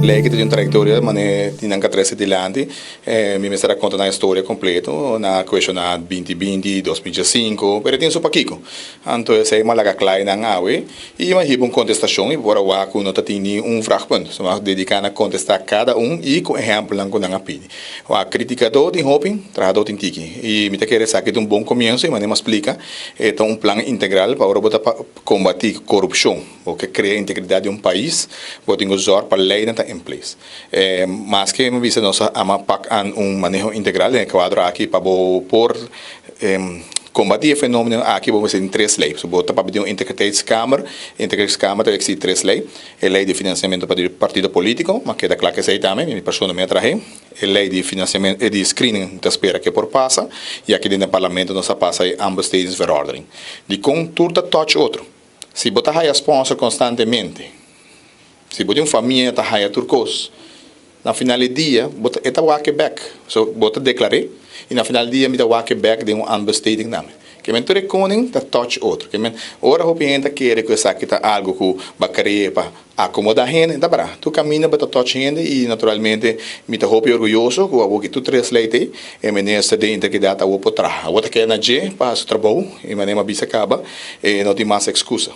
Lei ki ta di un trayektoria manera di nan ka trese dilanti. Mi mester a konta nan e storia kompleto. Nan a kueshoná binti binti, 2005, pero e tin su pakiko. Anto esei mi a laga kla einan awe i mi a hiba un kontestashon i por a wak ku no ta tin ni un vragpunt. So mi a dediká na kontestá kada un i ku ehèmpelnan ku nan a pidi. Wak, kritikadó tin hopi, trahadó tin tiki. I mi ta kere esaki ta un bon komienso i manera mi a splika e ta un plan integral pa ora bo ta kombatí korupshon. Bo ke krea integridat di un pais, bo tin ku zòrg pa leinan ta in place. Maske mi bisa nos a ama pak an un maneho integral den e kuadro aki pa bo por kombatí e fenomeno aki bo mester tin tres lei. So bo ta papia di un integriteitskamer, integriteitskamer ta eksigi tres lei, e lei di finansiamentu pa di partido politiko, ma keda kla ku esei tambe, mi persona mi a trahe, e lei di finansiamentu e di screening mi ta spera ke por pasa i aki den e parlamento nos a pasa e aanbestedingsverordening. Dikon tur ta touch otro? Si bo ta haya sponsor konstantemente, si bo tin un famia ta haya tur kos, na final di dia bo ta e ta wak e bek. So bo ta deklar'é i na final di dia mi ta wak e bek den un aanbesteding tambe. Ke men tur e koning ta touch otro. Ke men ora hopi hende ta kere ku esaki ta algu ku bo a krea pa akomodá hende, ta bra. Tur kaminda bo ta touch hende i naturalmente mi ta hopi orguyoso ku awor ki tur tres lei t'ei, e minister di integridat awor por traha. Awor ta keda na dje pa hasi su trabou i manera mi a bisa kaba e no tin mas ekskusa.